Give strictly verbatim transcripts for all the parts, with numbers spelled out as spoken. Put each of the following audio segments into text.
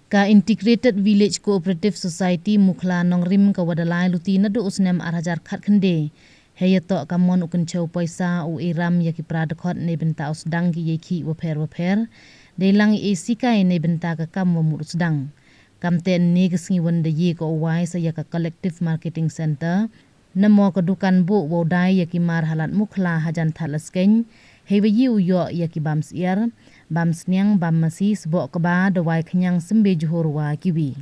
Ka Integrated Village Cooperative Society Mukhla Nongrim ka wa da lai luti naduh u snem ar hajar khatkhynde, hei ya toh ka mon u kynchew poisa u e ram ya ki para dkhot neibynta u sdang ki yei khih wapher wapher, dei lang i e sikai neibynta ka kam wa mut u sdang. Kamte ynne ka sngi wan da ye ka u wai sa ya ka Collective Marketing Centre, namo ka dukan buh wa u dai ya ki mar halat Mukhla hajan Thadlaskein, hei wa ye u yoh ya ki bam syiar, bam sniang, bam masi, sboh kba, dawai khñiang, symbe jhur wa kiwi.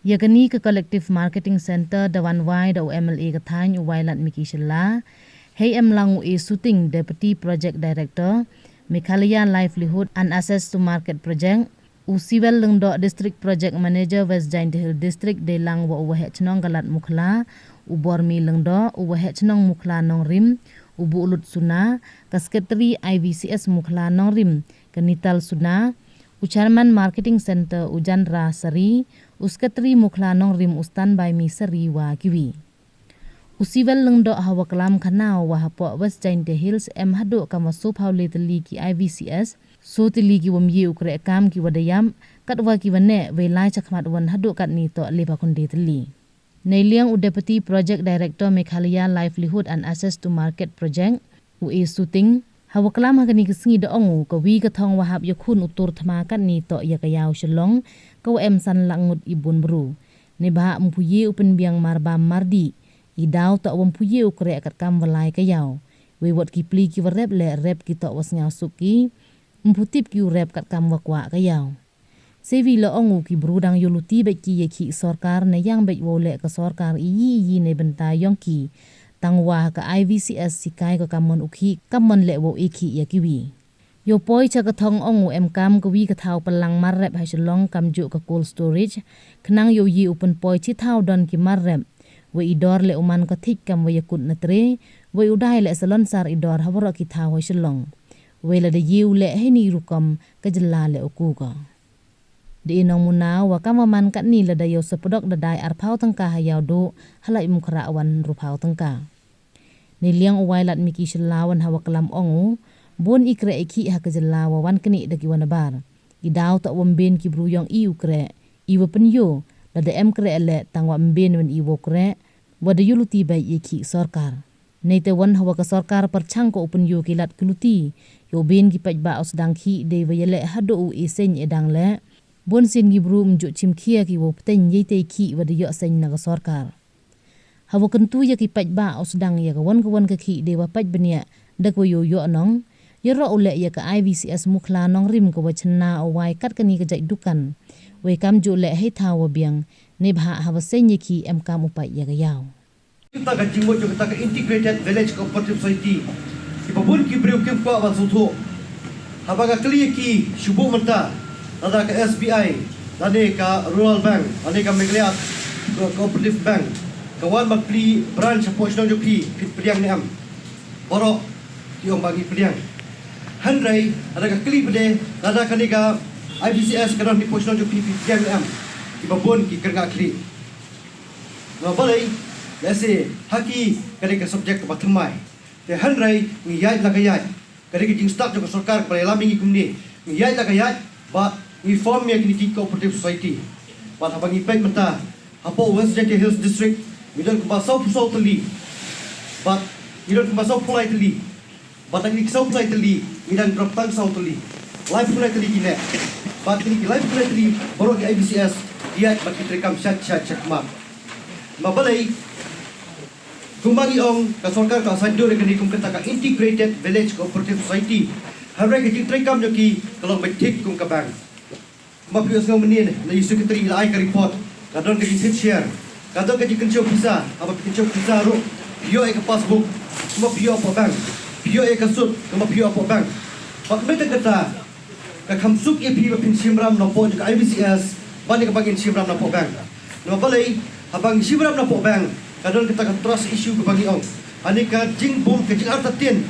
Ya kani ka Collective Marketing Centre da wan wai da u M L A ka thaiñ u Wailadmiki Shylla, hei em lang u e Suting, Deputy Project Director, Meghalaya Livelihood and Access to Market Project, u Siwel Lyngdoh, District Project Manager, West Jaintia Hills District, dei lang wa u waheh chnong ka Lad Mukhla, u Bormi Lyngdoh, u waheh chnong Mukhla Nongrim, u Bulut Suna, ka Secretary I V C S Mukhla Nongrim, ka Nital Suna, u Chairman Marketing Centre u Janra Sari, u Secretary Mukhla Nongrim u Standby Mi Sari wa kiwi. U Siwel Lyngdoh ha wa klam khana u wa hapoh West Jaintia Hills em haduh kam wa sophaw le tylli ki I V C S, so tylli ki wam ye u kreh kam ki wa da yap, kat wa ki wa neh, wei lai chakhmat wan haduh katni toh le phaw khynde tylli. Neiliang u Deputy Project Director Meghalaya Livelihood and Access to Market Project, u e Suting, ha wa klam ha kani ka sngi da ong u ka wi ka thong wa hap ya khun u tur thma katni toh ya ka yaw Shillong, ka wa em san lak ngut i bun bru. Neibhah ym pu ye u pynbiang mar bam mar dih, i daw toh wa ym pu ye u kreh kat kam wa lai ka yaw. Wei wat ki pli ki wa rep le rep ki toh wa sniaw suk ki, ym pu tip ki u rep kat kam wa kwah ka yaw. Sewi la ong u ki bru dang yoh luti beit ki ya khih sorkar ne yang beit wow leh ka sorkar i yi i yi neibynta yong ki. Tang wa ka I V C S sikai ka kamon u khih, kamon leh wow e khih ya kiwi. Yow poi cha ka thong ong u em kam ka wi ka thaw pynlang mar rep ha Shillong kamjooh ka cold storage, khnang yow ye u pynpoi chi thaw don ki mar rep. Wei i dor leh u man ka thik kam wa yakut na tre, wei u dai leh salonsar i dor ha waroh ki thaw ha Shillong. Wei lada ye u leh heini rukom ka jylla leh u ku ka. Dei nong muna wa kam wa man katni lada yow sapdok da dai arphaw tyngka ha yaw duh, ha lai Mukhla wan ruphaw tyngka. Neiliang u Wailadmiki Shylla wan ha wa klam ong u, bun i kreh i khih ha ka jylla wa wan knieh da ki wa nabar. I daw toh wa ym bin ki bru yong i u kreh, i wa pynyoh, lada em kreh leh tang wa ym bin wan i wow kreh, wa da yoh luti beit ya khih sorkar. Neite wan ha wa ka sorkar pyrchang ko u pynyoh ki lad ki luti, yow bin ki paidbah u sdang khih dei wa ya leh haduh u e seng e dang leh. Bun sien ki bru ym jooh chim khia ki wow pteng yei te khih wa da yoh seng na ka sorkar. Ha wa kyntu ya ki paidbah u sdang ya ka wan ka wan ka khih dei wa paid bniah, da ka wa yow yoh nong. Yaroh u leh ya ka I V C S Mukhla Nongrim ka wa chynna u wai kat kani ka jait dukan. Wei kamjooh leh hei thaw wa biang, neibhah ha wa seng ya khih em kam u paid ya ka yaw. Kata ka jingmut jong kata ka Integrated Village Cooperative Society. Ki babun ki briew kim kwah wan sngewthuh. Haba ka kylli ki shubu mynta, lada ka S B I, lane ka Rural Bank, lane ka Meghalaya Cooperative Bank, ka wan ban pli branch hapoh shnong jong phi, phi pdiang ne em. Baroh ki ong ba ngi pdiang. Hynrei lada ka kylli bad de, lada kane ka I V C S ka don hapoh shnong jong phi, phi pdiang ne em. Ki babun ki kyrngah khlieh. Nga balei, lehse ha ki ka dei ka subject kaba thymmai. Te hynrei ngi ïaid la ka ïaid. Ka dei ka jingstad jong ka sorkar kaba ïalam ïa ngi kumne. Ngi ïaid la ka ïaid, bad ngi form ïa kini ki cooperative society. Bad haba ngi peit mynta hapoh West Jaintia Hills District, ngi don kumba sawphew saw tylli. Bad ngi don kumba sawphew lai tylli. Bad na kini ki sawphew lai tylli, ngi dang drop tang saw tylli. Laiphew lai tylli ki neh. Bad kini ki laiphew lai tylli, baroh ki I V C S, ki ïaid bad ki treikam shait shait shakhmat. Namar balei, kumba ngi ong, ka sorkar ka assign dur ïa kani kum kata ka Integrated Village Cooperative Society. Hynrei ka jingtreikam jong ki ka long beit thik kum ka bank. Kumba phi ïohsngew mynnin, na i secretary i la ai ka report, ka don ka jingpynshare, ka don ka jingkynshew pisa, haba phi kynshew pisa ruh, phi ïoh ïa ka passbook, kumba phi ïoh hapoh bank, phi ïoh ïa ka sut, kumba phi ïoh hapoh bank. Bad mynta kata, ka kham suk ïa phi ba phin shim ram napoh jong ka I V C S, bad ïa kaba ngin shim ram napoh bank. Namar balei, haba ngi shim ram napoh bank, ka don kata ka trust issue kaba ngi ong. Ani ka jingbun, ka jingartatien.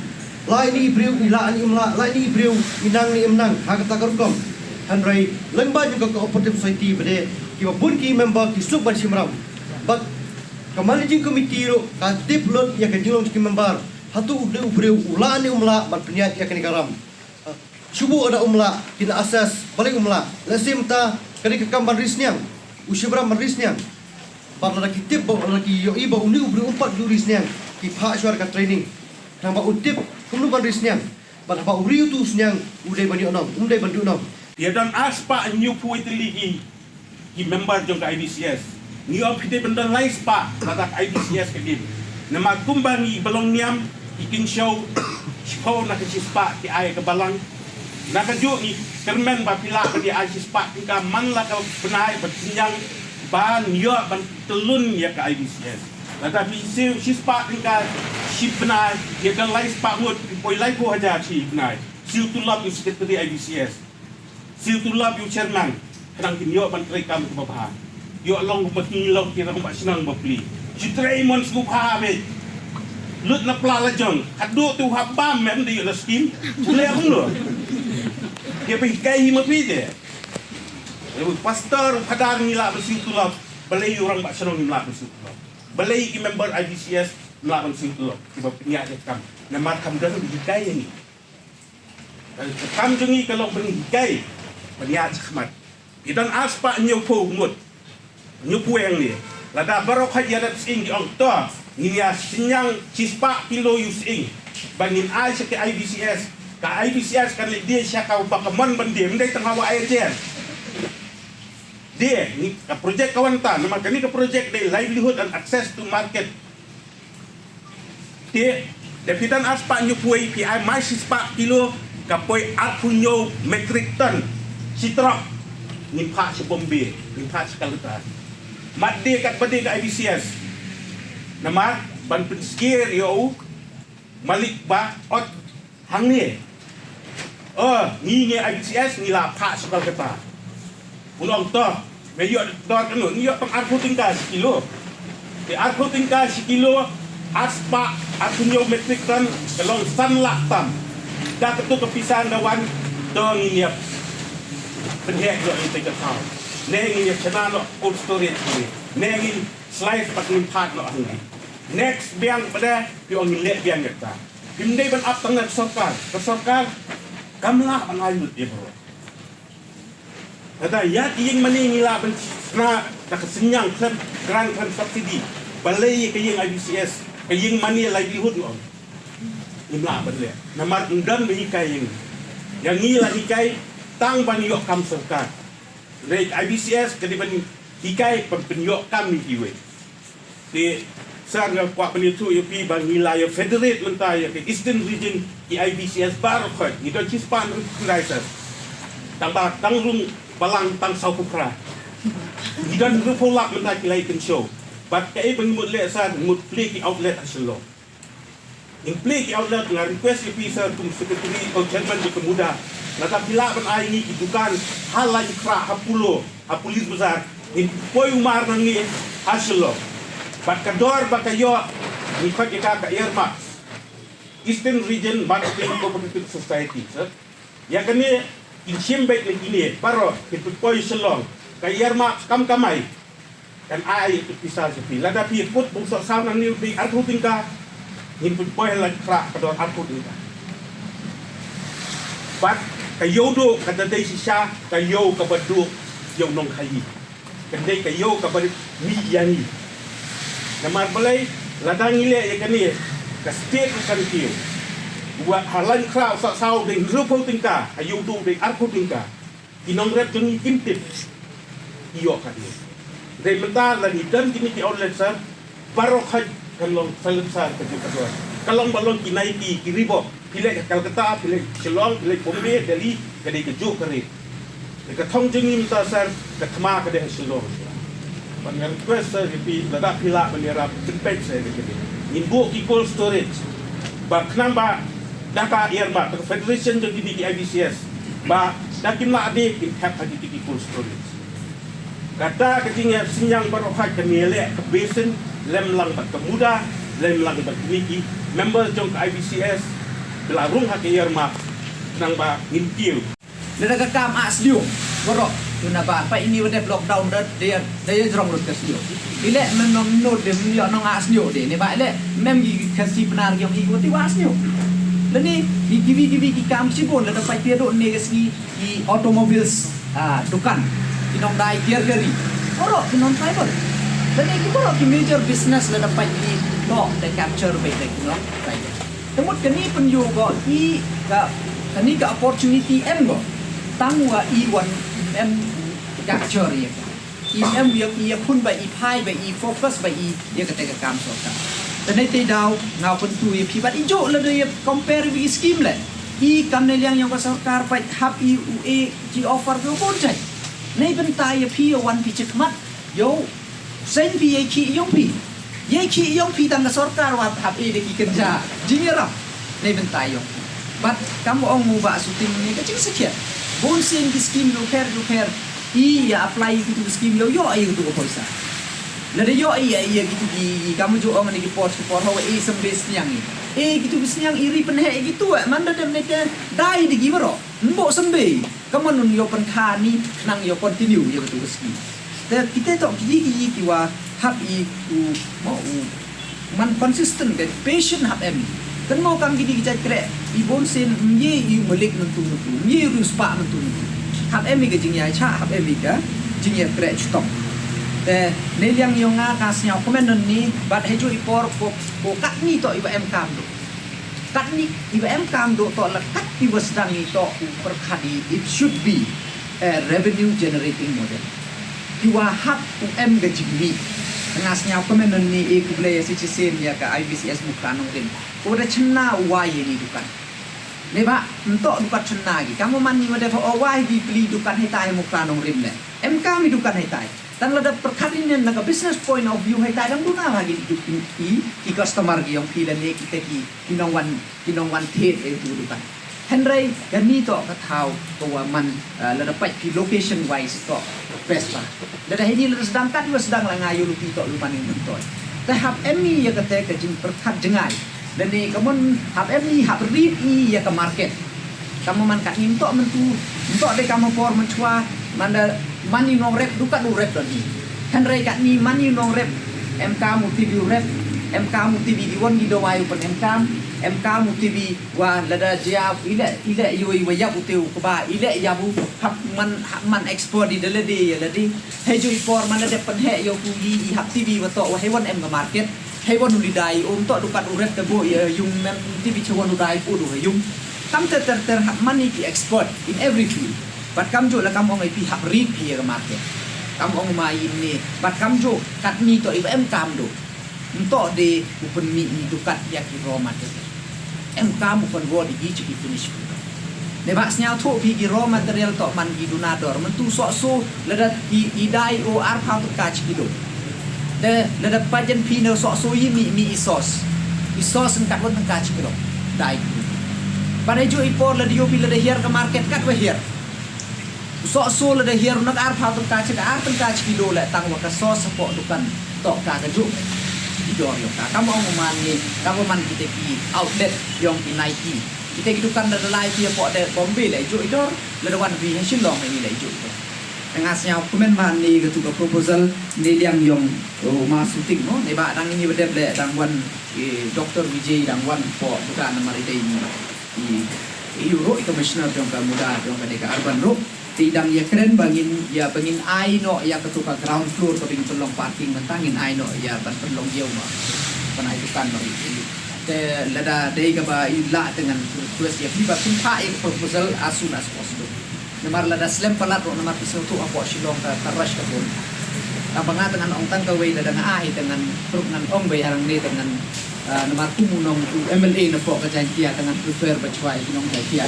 Lai ni i briew i lah ni im lah, lai ni i briew i nang ni im nang, ha kata ka rukom. Hynrei lyngba jong ka cooperative society bad de, ki babun ki member ki suk ban shim ram. Bad ka managing committee ruh ka tip lut ïa ka jinglong jong ki member. Hato u dei u briew u lah ni um lah ban pynïaid ïa kane ka ram. Shubu da um lah, ki na assess, balei um lah. Lehse mynta Kani ka kam ban ri sniang, u shibra ban ri sniang. Bad lada ki tip ba, lada ki yoh i ba uni u briew um pat u ri sniang, ki phah shuwa ka training. Khnang ba u tip kumno ban ri sniang. Bad haba u ri u tu sniang, u dei ban yoh nong, um dei ban duh nong. Phi don ar spah hynñiew phew tylli ki, ki member jong ka I B C S. Ngi ong phi dei ban don lai spah, lada ka I B C S ka dim. Namar kumba ngi ba long niam, i kynshew, shiphew na ka shispah ki ai ka balang. Na kajuh ngi kyrmen ba phi lah ban ai shispah tyngka man la ka bnai ban synjang ban yoh ban tylun ïa ka I B C S. Lada phi siew shispah tyngka shi bnai, ïa ka lai spah ngut, phi poi laiphew hajar shi bnai. Siew tulop ïa u secretary I B C S. Siew tulop ïa u chairman, khnang kin yoh ban trei kam kaba bha. Yoh long ba ki long ki rangbah shnong ba pli. Shu trei mon sngewbha beit. Lut na pla la jong, khadduh tu hap bam mem de yoh na skim. Shu leh kumno. Ki ba hikai hi ma phi de. Ïa u pastor, u phadar ngi lah ban siew tulop. Balei u rangbah shnong ngi lah ban siew tulop. Balei ki member I B C S ngi lah ban siew tulop. Kiba pynïaid ïa ka kam. Namar kam don hikai ïa ngi. Ka kam jong ngi ka long ban hikai, ban ïaid shakhmat. Phi don ar spah hynñiew phew ngut, hynñiew phew eng ne. Lada baroh khoit ïa dep sying ki ong to, ngin ïa synjang shispah kilo ïa u sying. Ba ngin ai sha ka I B C S, ka I B C S kan leh die sha ka ba ka mon ban die, ym dei tang hawa ai jen. Die, ni ka project ka wan ta, namar kani ka project dei livelihood and access to market. Te, da phi don ar spah hynñiew phew, phi ai mai shispah kilo, ka poi arphew hynñiew metric ton. Shi truck. Ngin phah sha Bombay, ngin phah sha Calcutta. Mat de kat ba de ka I B C S. Namar, ban pynskhem ïa u malik ba ot hangne. O, ngi ngi I B C S ngi la phah sha Calcutta. U ong to, me ïoh dor kano, ngi ïoh tang arphew tyngka shi kilo. Te arphew tyngka shi kilo, ar spah, arphew hynñiew metric ton, ka long san lak tam. Da katu ka pisa nda wan, to ngin ïa pynheh noh ïa ka thaw. Ne ngin ïa chna noh cold storage ne. Ne ngin slice pat ngin phah noh hangne. Next biang pat de, phi ong ngin leh biang ïa kata. Phim dei ban ap tang na ka sorkar. Ka sorkar kam lah ban ai lut ïa baroh. Lada ïa ki ïing mane ngi lah ban shna da ka synjang khlem grant khlem subsidy. Balei ïa ka ïing I B C S, ka ïing mane livelihood ngi ong. Ngim lah ban leh. Namar ym don ba hikai ïa ngi. Ïa ngi la hikai tang ban ïoh kam sorkar. Hynrei I B C S ka dei ban hikai ban pynïoh kam ïa kiwei. Te, sir, nga kwah pynïathuh ïa phi ba ngi la ïa federate mynta ïa ka Eastern Region ki I B C S baroh khoit. Ngi don shispah hynriew phew khyndai, sir. Tang ba tang rung balang tang saw phew phra. Ngi don hynriew phew lak mynta ki lai kynshew. Bad kaei ba ngi mut leh, sir, ngi mut plie ki outlet ha Shillong. Ngin plie ki outlet, nga request ïa phi, sir, kum secretary o chairman jong ka MUDA. Lada phi lah ban ai ngi ki dukan ha Laitkhrah, ha Polo, ha Police Bazar, ngin poi umar nangne ha Shillong. Bad ka dor ba ka ïoh, ngi khot ïa ka ka Earmarks, Eastern Region Marketing Cooperative Society, sir. Ïa kane, kin shim beit na kine baroh, kin pynpoi Shillong. Ka Earmarks kam kamai. Kan ai tu pisa sha phi. Lada phi kut bung soh saw nangne u dei arphew tyngka, ngin pynpoi ha Laitkhrah ka dor arphew tyngka. Bad ka ïew duh ka da dei shisha ka ïew kaba duh ïew nongkhaii. Ka dei ka ïew kaba mih ïa ngi. Namar balei, lada ngi leh ïa kane, ka state u kan kiew. Wa ha Laitkhrah u soh saw dei hynriewphew tyngka, ha ïew duh dei arphew tyngka. Ki nongrep jong ngi kim tip. Ki ïoh ka dei. Dei mynta la ngi don kini ki outlet, sir. Baroh khoit kan long silencer ka juk ka dor. Ka long ba long ki Nike, ki Reebok. Phi leh ka Calcutta, phi leh Shillong, phi leh Bombay, Delhi, ka dei ka juk ka rit. Ka thong jong ngi mynta, sir, ka thma ka dei ha Shillong. Ban nga request, sir, ïa phi, lada phi lah ban ïarap, pynpeit, sir, ïa ka dei. Ngin buh ki cold storage. Ba khnang ba da ka Earmark, ka federation jong kini ki I B C S. Ba da kim lah de, kin thep ha kini ki cold storage. Kata ka jingïasynjang baroh khoit ka ngi leh ka basin, lem lang bad ka MUDA, lem lang bad kini ki member jong ka I B C S, ba la rung ha ka Earmark, khnang ba ngin kiew. Lada ka kam ah sniuh, baroh, tu na ba, pa ini wa dep lockdown da, da, da ïa jrong lut ka sniuh. Ile men nong nud de, men ïoh nong ah sniuh de, ne ba ile, mem ki Khasi Pnar ki ong i ko ti wa sniuh. Lane, i kiwi kiwi ki kam shibun, lada pa ti do ne ka sngi, i automobiles, ah, dukan. ki nongdai tiar kari, waroh ki non-tribal. Lane ki waroh ki major business lada pait ki toh da capture bait da ki non-tribal. Te mut kani pynyoh ko i ka, kani ka opportunity em ko. Tang wa i wan em capture ya ka. I em ya, i ya khun ba i phai ba i focus ba i ya kate ka kam sorkar. Te nei te daw nga pyntu ya phi, bad i jooh lada ya compare wi scheme le. I kam nei liang yong ka sorkar pait hap i u e ki offer ko bon jai. Nei bynta ya phi ya wan phi chikmat. Yo, seng phi ya ki yong phi. Ya ki yong phi tang ka sorkar wa hap e de ki kynja jingyarap. Nei bynta yong phi. Bad kam ong u ba Suting ni ka jingsakhiat. Bon sien ki scheme yo pher yo pher. I ya apply ki tu scheme yo, yo i tu poisa. Lada yo i ya, i ya ki tu ki, i kam jo ong ni ki por ki por ho i sembes niang i. E ki tu bis niang i ri pen he ki tu, eh, man da dem ne te dai de ki waroh. Mbo sembes. Kaman un yo pynkha ni, nang yo continue ya ka tu ka scheme. Te kite toh ki yi ki yi ki wa hap i u, mo u, man consistent ka, patient hap em. Kan mo kam ki di ki jait kreh, i bon sien, mye i malik mentu mentu, mye i ruspa mentu mentu. Hap em i ka jingya cha, hap em i ka jingya kreh chutok. Te nei liang yong nga ka sniaw comment nun ni, bad heju i por ko, ko kat ni toh i ba em kam do. Kat ni, i ba em kam do toh la kat i wa sdang i toh u pyrkhat i, it should be a revenue generating model. Ki wa hap u em ka jingmih. Nga sniaw comment nun ni e khublei ya si chisien ya ka I B C S Mukhla Nongrim. Ko da chynna u wai ya ni dukan. Nei ba, ntoh dukan chynna ki. Kam man ni wa da o wai di pli dukan hei tai Mukhla Nongrim le. Em kam i dukan hei tai. Tang lada pyrkhat i nen na ka business point of view hei tai dang duna wa ki, ki, ki customer ki yong phi lane ki te ki, ki nongwan, ki nongwan thied e tu dukan. Hynrei kani toh ka thaw ko wa man, ah, lada pait phi location wise toh best ba. Lada hei ni lada sdang kat wa sdang la nga yo luti toh lu man i mun toh. Te hap em i ya kate ka jingpyrkhat jngai. Lane kaman hap em i hap rit i ya ka market. Kam man kat ni ntoh mentu, ntoh de kam por menchwa, man da, man i nongrep, dukat u rep da ni. Hynrei kat ni man i nongrep, em kam u tibi u rep, em kam u tibi di won di dawai u pen em kam, em kam u tibi wa lada jia, ile, ile yoi wa yap u te u kba, ile yap u hap man, hap man expert i da lade, ya lade. Heju i por man da de pen he yo ku i, i hap tibi wa toh, wa hei won em ka market. Hei won u li dai, um toh dukat u rep te bo ya yung mem, tibi che won u dai u du ha yung. Kam te ter ter hap man i ki expert in every field. Bad kam jo la kam ong i phi hap rit phi ya ka market. Kam ong ma i ni, bad kam jo kat ni toh i ba em kam do. Ntoh de u pynmih ni dukat ya ki raw material. Em kam u pynwar di ki che ki finish product. Nei ba sniaw thoh phi ki raw material toh man ki duna dor. Mentu soh so lada i, i dai o ar phaw tyngka chi kilo. Te lada pajan phi ne soh so i mi, mi i sauce. I sauce en kat won tyngka chi kilo. Dai. Pada jo i por lada yo phi lada hiar ka market kat wa hiar. Soh so lada hiar u nak ar phaw tyngka chi, ar tyngka chi kilo le tang wa ka sauce hapoh dukan. Toh ka ka juk. I dor yong ka. Kam ong man ni, kam man kite ki outlet yong ki Nike. Kite ki dukan da lai ki hapoh de Bombay le juk i dor. Lada wan wi ha Shillong ni le juk i dor. Nga sniaw comment man ni ka tu ka proposal ni liang yong, oh, ma Suting mo. Ni ba dang ni ba dep le dang wan, eh, Doctor Vijay dang wan po dukan na mari dei ni. I, i ru i commissioner jong ka muda jong ka de ka urban ru. Te dang ya kren ba ngin, ya ba ngin ai noh ya ka tu ka ground floor ka ba ngin pynlong parking, mynta ngin ai noh ya ban pynlong yow ma. Ban ai dukan ma i. Te lada dei ka ba i la te ngan request ya phi ba pynpha ya ka proposal as soon as possible. Namar lada slem palat ro namar phi sngewthuh hapoh Shillong ka, ka rush ka bun. Tang ba nga te ngan ong tang ka wei lada nga ai te ngan, ngan ong wei arang ne te ngan Ah, namar kum u nong u M L A na poh ka Jaintia, te ngan prefer ba chwa i nong Jaintia.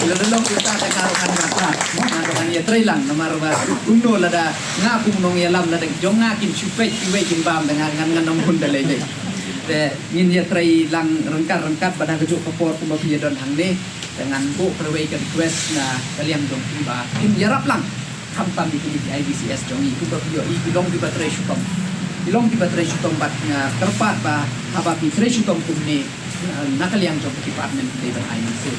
Lada long kita te nga ruh ngan mata. Nga ruh ngan ya trei lang, namar ba kumno lada nga kum u nong yalam lada jong nga kin shu peit, ki wei kin bam, te nga ngan ngan nong hun da lei lei. Te ngin ya trei lang ryngkat ryngkat, bad ha ka juk ka por kumba phi ya don hangne. Te ngan buh kyrwei ka request na ka liang jong phi ba kin yarap lang. Khamtam i kini ki I B C S jong i, kumba phi yoh i, ki long ki ba trei shitom. Ki long ki ba trei shitom bad nga kyrpad ba haba phi trei shitom kumne, na ka liang jong ka department phi dei ban ai mynsiem.